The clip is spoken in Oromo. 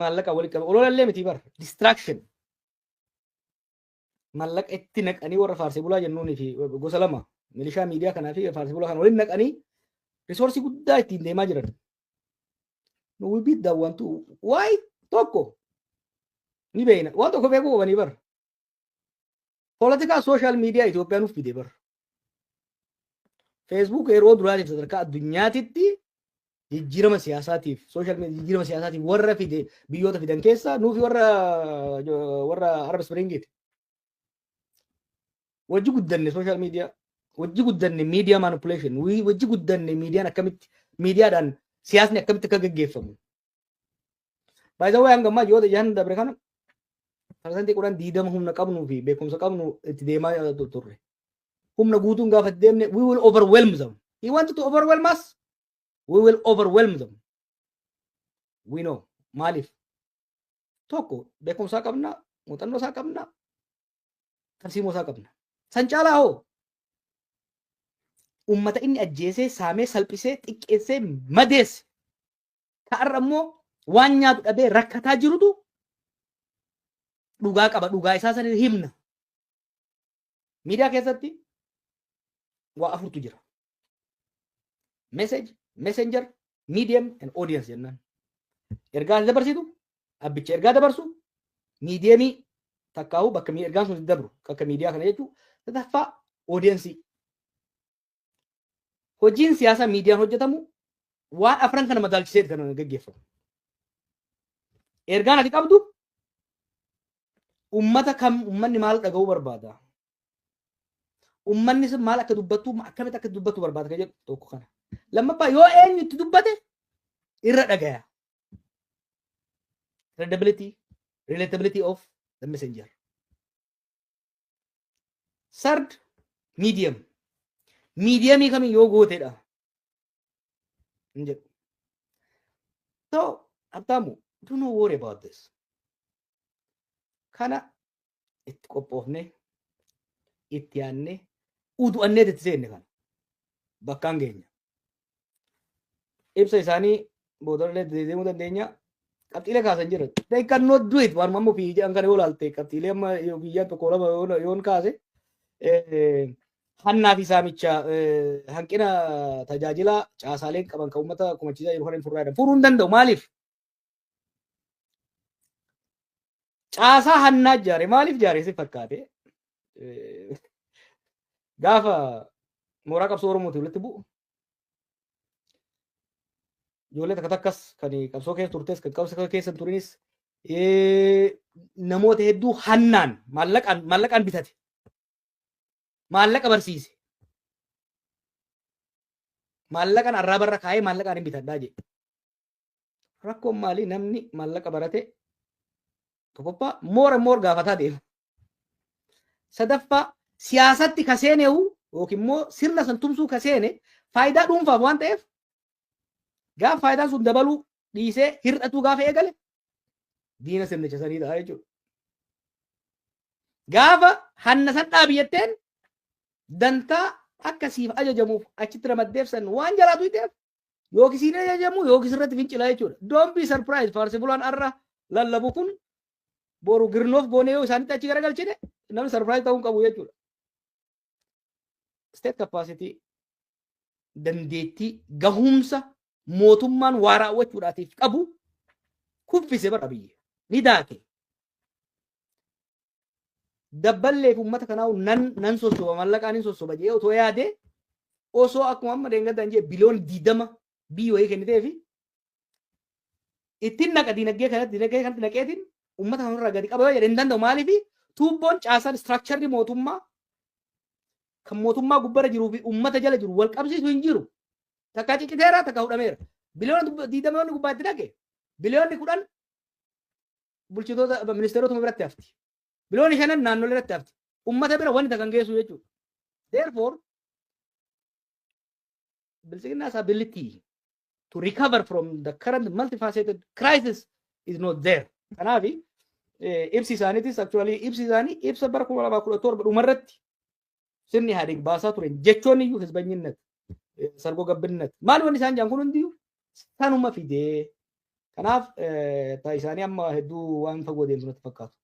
Maallaqa walitti qabe, ololallee miti bar, distraction. Maallaqa itti naqanii warra faarsee bulaa jennuunii fi gosa lama, milishaa miidiyaa kanaa fi faarsee bulaa kana waliin naqanii resource guddaa ittiin deemaa jiran. We beat that one too. Why? Tokko ni beekna. Waan tokko beekuu qabanii bar. Poolitikaa social media Itoophiyaa nuuf fide bar. Facebook yeroo duraatiif sadarkaa addunyaatitti jijjiirama siyaasaatiif, social media jijjiirama siyaasaatiif warra fide, biyyoota fidan keessaa nuufi warra Arab Springiiti. Wajji guddanne social media, wajji guddanne media manipulation, wajji guddanne miidiyaan akkamitti, miidiyaadhaan siyaasni akkamitti akka gaggeeffamu. By the way, hanga ammaa ji'oota 5 dabre kana 10%, 20 humna qabnuu fi beekumsa qabnu itti deemaa turre. Humna guutuun gaafa itti deemne, we will overwhelm them. He wanted to overwhelm us. We will overwhelm them. We know. Maaliif? Tokko, beekumsaa qabna, muuxannoo isaa qabna, tarsiimoo isaa qabna. San caalaa hoo, ummata inni ajjeesee, saamee, salphisee, xiqqeessee, madeesse. Ka'arra immoo waan nyaatu dhabee rakkataa jirutu dhugaa qaba. Dhugaa isaa sana himna. Miidiyaa keessatti waa afurtu jira. Message, messenger, medium and audience jennaan. Ergaa dabarsitu, abbicha ergaa dabarsu, mediumii takkaa'u bakka ergaan sun dabru akka miidiyaa kana jechuudha. Sadaffaa, audience. Hojiin siyaasaa miidiyaan hojjetamu waan afran kana madaalchisee kan gaggeeffamu. Ergaan ati qabdu ummata kam, ummanni maal dhaga'uu barbaada? Ummanni sun maal akka dubbattu, akkamitti akka dubbattu barbaada kan jedhu tokko kana. Lammaffaa, yoo eenyu itti dubbate irra dhagaya. Credibility, relatability of the messenger. Third, medium. Mediumii kamiin yoo gootedha hin jedhu. So, Habtaamu, do not worry about this. Kana itti qophoofne, itti yaadne, udu'annee itti seenne, kana bakkaan geenya. Ibsa isaanii boodallee deemuu dandeenya. Qabxiilee kaasan jira. They cannot do it. Waanuma amma ofii jedhan kana yoo ilaalte, qabxiilee amma biyyaan tokko lama yoon kaase, hannaa fi saamicha, hanqina tajaajila caasaaleen qaban kan uummata kumachiisaa jiru kana hin furraa jedhan. Furuu hin danda'u. Maaliif? Caasaa hannaa ijaare. Maaliif ijaare si fakkaate? Gaafa mooraa qabsoo Oromooti walitti bu'u, ijoollee takka takkas kan qabsoo keessa turtes, kan qabsoo keessa hin turinis, namoota hedduu hannaan maallaqaan bitate. Maallaqa barsiise. Maallaqaan arraabarra kaa'ee maallaqaan hin bitadhaa jedhe. Rakkoon maalii? Namni maallaqa barate tokkoffaa more and more gaafataa deema. Sadaffaa, siyaasatti ka seeneewu yookiin immoo sirna san tumsuu ka seene faayidaa dhuunfaaf waan ta'eef, gaafa faayidaan sun dabaluu dhiisee hir'atuu gaafa eegale, diina sirnicha sanii ta'a jechuudha. Gaafa hanna san dhaabi jetteen, dantaa akka siif ajajamuuf achitti ramaddeef san waan jalaatu ta'eef, yookiin siin ajajamu yookiin sirratti fincilaa jechuudha. Don't be surprised, faarsi bulaan har'a lallabu kun boru girnoof goonee yoo isaanitti achi garagalchine, namni surprise ta'uu hin qabu jechuudha. State capacity, dandeettii gahumsa mootummaan waa raawwachuudhaatiif qabu kuffise bara biyya ni daake. Dabballee fi uummata kanaa nan sossoba, mallaqaan hin sossoba jedhee otoo yaade, osoo akkuma amma deengadaan jee biliyoona 20 biyya wayii kennitee fi ittiin naqa diinagdee kanatti naqeetiin uummata kanarraa gadi qaba yoo jedhe, hin danda'u. Maaliifi? Tuubboon caasaan structureri mootummaa kan mootummaa gubbarra jiruu fi uummata jala jiru wal qabsiisu hin jiru. Takka cicciteera, takka hudhameera. Biliyoona 20 gubbaa itti dhaqe, biliyoonni 10 bulchitoota ministeerota biratti hafti. Biliyoonni 5 naannolee irratti hafti. Uummata bira wanti takka hin geessu jechuudha. Therefore, Bilxiginna's ability to recover from the current multifaceted crisis is not there. Kanaaf ibsi isaaniitis, actually ibsi isaanii ibsa bara 2017 dhumarratti sirni Ihaadeeg baasaa ture, jechoonni iyyuu ህዝበኝነት, ሰርጎ ገብነት, maal wanni isaan jedhan kun hundiyyuu sanuma fidee Kanaaf isaanii amma hedduu waan fagoo deemtu natti fakkaatu.